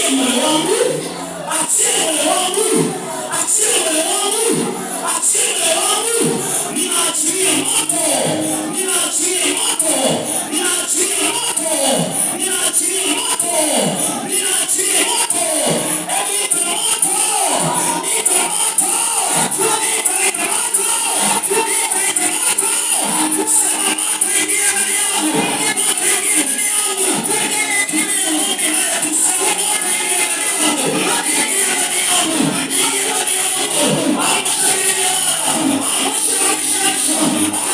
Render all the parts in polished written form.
Achia moyo wangu, achia moyo wangu, achia moyo wangu, achia moyo wangu. Ninaachilia moto, ninaachilia moto, ninaachilia moto, ninaachilia moto, ninaachilia moto. Hebu ita moto, ita moto, ita, ita moto, ita, ita moto. Sema moto ingia ndani yangu, moto ingia ndani yangu. Tumia maombi haya tuseme moto ingia ndani yangu, ingia ndani yangu, ingia ndani yangu. Amsha ibada, amsha, amsha, amsha,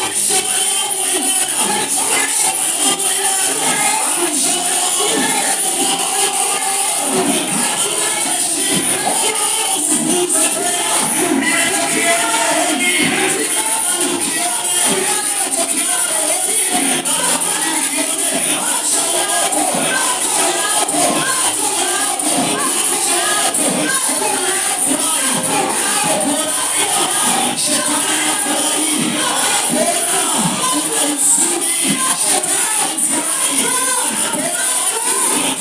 amsha moyo wangu wa ibada, amsha moyo wangu wa ibada, amsha moyo wangu. Usipuuze tena. Ninachokiona rohoni, ninachokiona, ninachokiona rohoni, natamani nikione. Amsha moto, amsha moto, amsha moto, amsha moto. Anapokuona shetani anafurahi, anapoona una huzuni, shetani anafurahi, anapoona watu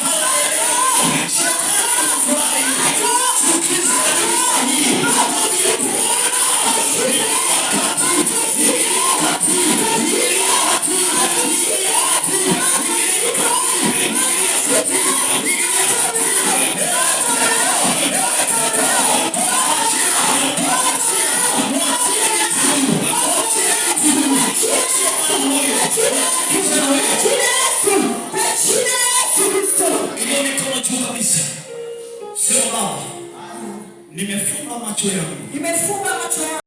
hawaelewi, shetani anafurahi. Chuki za dunia hii, waliokuona ni wakati, ni wakati, ni wakati, ni wakati, ni wakati, ni wakati, ni wakati. Mwachie mtu, mwachie mtu, mwachie kijana wetu. Jina la Yesu Kristo. Inua mikono juu kabisa. Sema, Baba, nimefumba macho yangu. Nimefumba macho yangu.